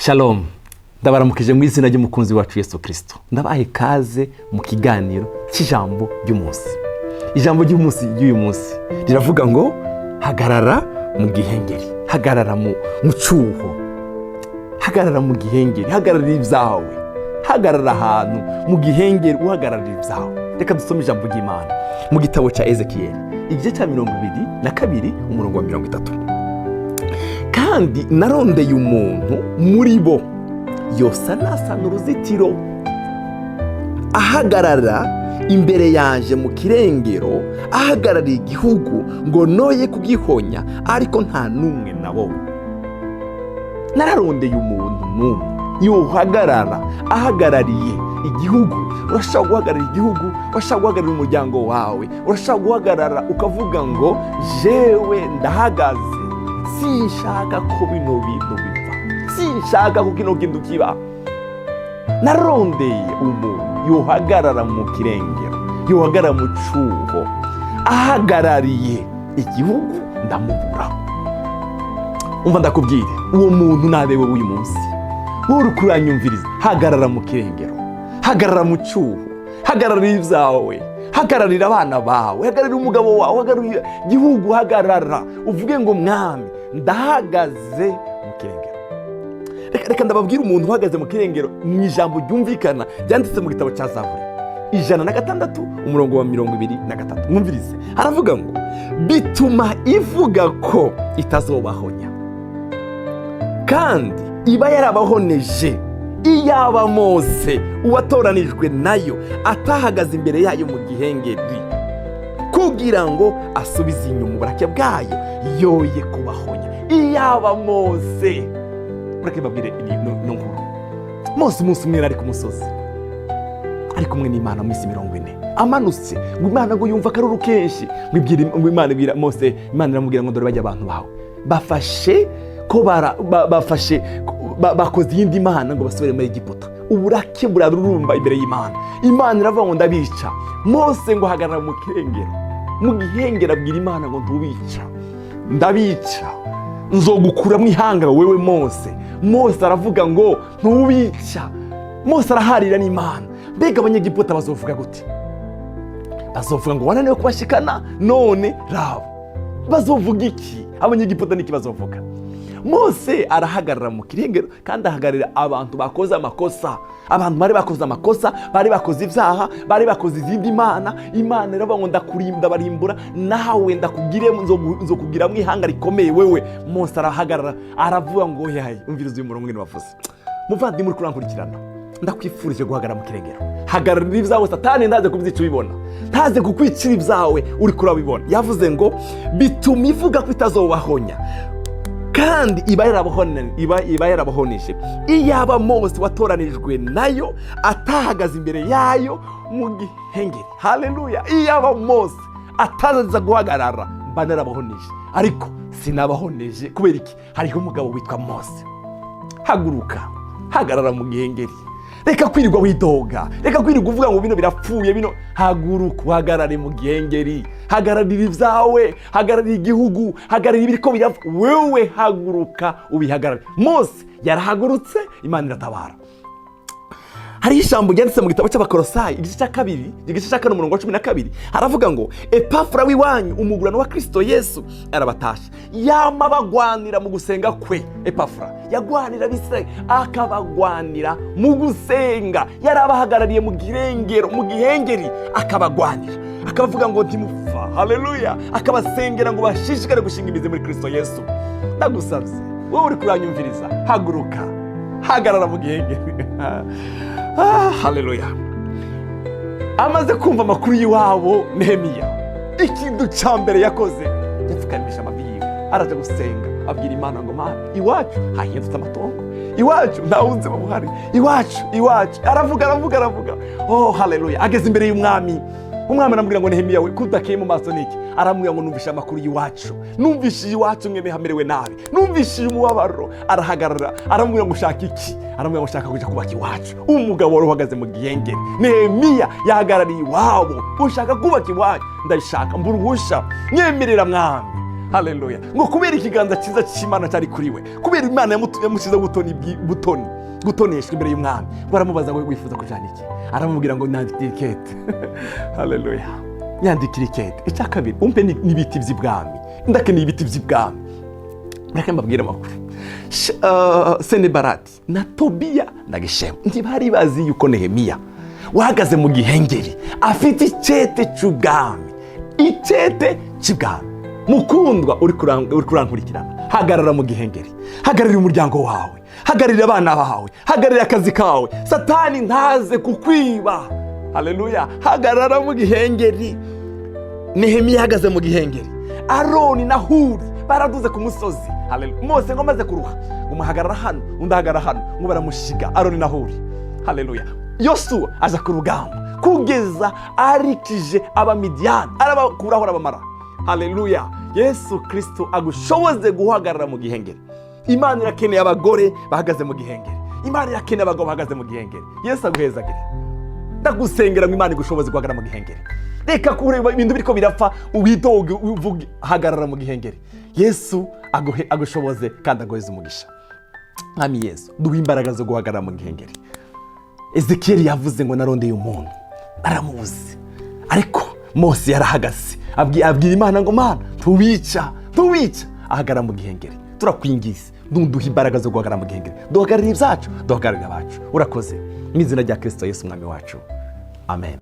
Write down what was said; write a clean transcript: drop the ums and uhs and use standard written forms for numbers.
Shalom, ndabaramukije mu izina ry'umukunzi wacu Yesu Kirisito. Ndabaye kaze mu kiganiro cy'ijambo ry'umunsi. Ijambo ry'umunsi ry'uyu munsi riravuga ngo: hagarara mu gihengeri, hagarara mu cyuho, hagarara mu gihengeri, hagarara ibyawe, hagarara ahantu mu gihengeri, uhagararira ibyawe. Reka dusome ijambo ry'Imana mu gitabo cya Ezekiyeli, igice cya 22, umurongo wa 30. Kandi narondeye umuntu muri bo yosanasana uruzitiro, ahagarara imbere yaje mu kirengero, ahagarariye igihugu, ngo noye kugihonya, ariko nta n'umwe nabonye. Nararondeye umuntu n'umwe yohagarara ahagarariye igihugu. Urashobora guhagarara igihugu, urashobora guhagararira umuryango wawe, urashobora guhagarara ukavuga ngo: jewe ndahagaze, sinshaka ko bino bintu bipfa, sinshaka ko kino kintu kiba. Narondeye umuntu yohagarara mu kirengero, yohagarara mu cyuho, ahagarariye igihugu, ndamubura. Umva ndakubwire, uwo muntu nabewe w'uyu munsi. Wowe uri kuranyumviriza, hagarara mu kirengero, hagarara mu cyuho, hagararira ibyawe, hagararira abana bawe, hagararira umugabo wawe, hagararira igihugu. Hagarara uvuge ngo: mwami, ndahagaze mu kirengero. Reka ndababwire umuntu uhagaze mu kirengero mu ijambo ryumvikana ryanditse mu gitabo cya Zaburi 106, umurongo wa 23. Mwumvirize, haravuga ngo: bituma ivuga ko itazobahonya, kandi iba yarabahoneje, iyaba Mose uwatoranijwe nayo atahagaze imbere yayo mu gihengeri kugira ngo asubize inyuma uburake bwayo, yoye kubahonya. Iyaba Mose, mureke mbabwire ino nkuru. Mose umunsi umwe ari ku musozi, ari kumwe n'Imana mu minsi 40. Amanutse, ngo Imana ngo yumva akaruru kenshi, ngo Imana ibwira Mose, Imana iramubwira ngo: dore bajya abantu bawe bafashe ko bafashe bakoze iyindi mana ngo basubire muri Egiputa. Uburake burarurumba imbere y'Imana. Imana iravuga ngo: ndabica. Mose ngo ahagarara mu kirengero, mu gihengero, abwira Imana ngo: ntubica, ndabica, nzogukuramo ihanga wewe Mose. Mose aravuga ngo: ntubica. Mose araharira n'Imana. Mbega Abanyegiputa bazovuga gute? Bazovuga ngo wananiwe kubashikana, none raba. Bazovuga iki Abanyegiputa? Niki bazovuga? Mose arahagarara mu kirengero kandi ahagararira abantu bakoze amakosa. Abantu bari bakoze amakosa, bari bakoze ibyaha, bari bakoze izindi mana. Imana iravuga ngo: ndakurinda, barimbura, nawe ndakugire, nzokugiramo ihanga rikomeye wewe. Mose arahagarara, aravuga ngo: yayi. Umviriza uyu murongo ngene wavuze. Muvandimwe uri kurankurikirana, ndakwifurije guhagarara mu kirengero. Hagararira ibyawe, Satani ntaze kubyica ubibona, ntaze kukwicira ibyawe uri kurabibona. Yavuze ngo: bituma ivuga ko itazobahonya, kandi iba yarabahoneje, iyaba Mose watoranijwe nayo atahagaze imbere yayo mu gihengeri. Haleluya! Iyaba Mose ataza guhagarara, mba narabahoneje, ariko sinabahoneje. Kubera iki? Hariho umugabo witwa Mose. Haguruka, hagarara mu gihengeri. Reka kwirirwa widoga, reka kwirirwa uvuga ngo bino birapfuye bino. Haguruka uhagarare mu gihengeri, hagararira ibyawe, hagararira igihugu, hagararira ibiriko birapfa. Wewe haguruka ubihagarare. Mose yarahagurutse, Imana iratabara. Hariho ijambo ryanditse mu gitabo cy'Abakorosayi, igice cya kabiri, igice cya 4, umurongo wa 12. Haravuga ngo: Epafura w'iwanyu, umugurano wa Kirisito Yesu, arabatasha, yama bagwanira mu gusenga kwe. Epafura yagwanira Abisirayeli, akabagwanira mu gusenga. Yari abahagarariye mu girengero, mu gihengeri, akabagwanira, akabavuga ngo ntimupfa. Haleluya! Akabasengera ngo bashishikare gushinga imizi muri Kirisito Yesu. Ndagusabye wowe uri kuranyumviriza, haguruka, hagarara mu gihengeri. Ah, haleluya! Amaze kumva amakuru y'iwabo, Nehemiya, ikintu cya mbere yakoze, yapfukamisha amavi yiwe, araja gusenga, abwira Imana ngo: mana, iwacu hahindutse amatongo, iwacu nta buzima buhari, iwacu, iwacu. Aravuga, aravuga, aravuga. Oh, haleluya! Ageze imbere y'umwami, umwami aramubwira ngo: Nehemiya we, kudakeye mu maso niki? Aramubwira ngo: numvishe amakuru y'iwacu, numvishije iwacu mwene hamerewe nabi, numvishije umubabaro. Arahagarara, aramubwira ngo: ushaka iki? Aramubwira ngo: ushaka kuja kubaka iwacu. Umugabo wari uhagaze mu gihengeri, Nehemiya, yahagarariye iwabo. Ushaka kubaka iwacu? Ndabishaka, mbura uruhusha, nyemerera mwami. Haleluya. Ngo kubera ikiganza cyiza cy'Imana cyari kuri we, kubera Imana yamushyizeho ubutoni, butoni gutoneshwa imbere y'umwami, ngo aramubaza ngo: "Wifuza kujyana iki?" Aramubwira ngo: "Nyandikira ikete." Haleluya. "Nyandikira ikete. Icya kabiri, umpe n'ibiti by'ibwami. Ndakeneye ibiti by'ibwami." Reka mbabwire amakuru. Senebarati na Tobiya na Geshemu ntibari bazi yuko Nehemiya wahagaze mu gihengeri afite icete cy'ubwami, icete cy'ubwami. Mukundwa uri kurankurikirana, hagarara mu gihengeri, hagararira umuryango wawe, hagararira abana bawe, hagararira akazi kawe, Satani ntaze kukwiba. Haleluya. Hagarara mu gihengeri. Nehemiya ahagaze mu gihengeri. Aroni na Huri baraduze ku musozi. Haleluya. Mose ngo amaze kuruha, ngo umuhagarara hano, undi ahagarara hano, ngo baramushiga, Aroni na Huri. Haleluya. Yosuwa aza ku rugamba kugeza arikije Abamidiyani, arabakuraho, arabamara. Haleluya. Yesu Kirisito agushoboze guhagarara mu gihengeri. Imana irakeneye abagore bahagaze mu gihengeri. Imana irakeneye abagabo bahagaze mu gihengeri. Yesu aguhezagire. Ndagusengera ngo Imana igushoboze guhagarara mu gihengeri. Reka kureba ibintu biriko birapfa widoge uvuge. Hagarara mu gihengeri. Yesu aguhe, agushoboze kandi aguheze umugisha. Mwami Yesu, duhe imbaraga zo guhagarara mu gihengeri. Ezekiyeli yavuze ngo: "Narondeye umuntu, aramubuze." Ariko Mose yarahagaze, abwira Imana ngo: "Mana, tubica, tubica." Ahagarara mu gihengeri. Turakwingiza, duha imbaraga zo guhagarara mu gihengeri, duhagararire ibyacu, duhagararire abacu. Urakoze, mu izina rya Kirisito Yesu umwami wacu, amen.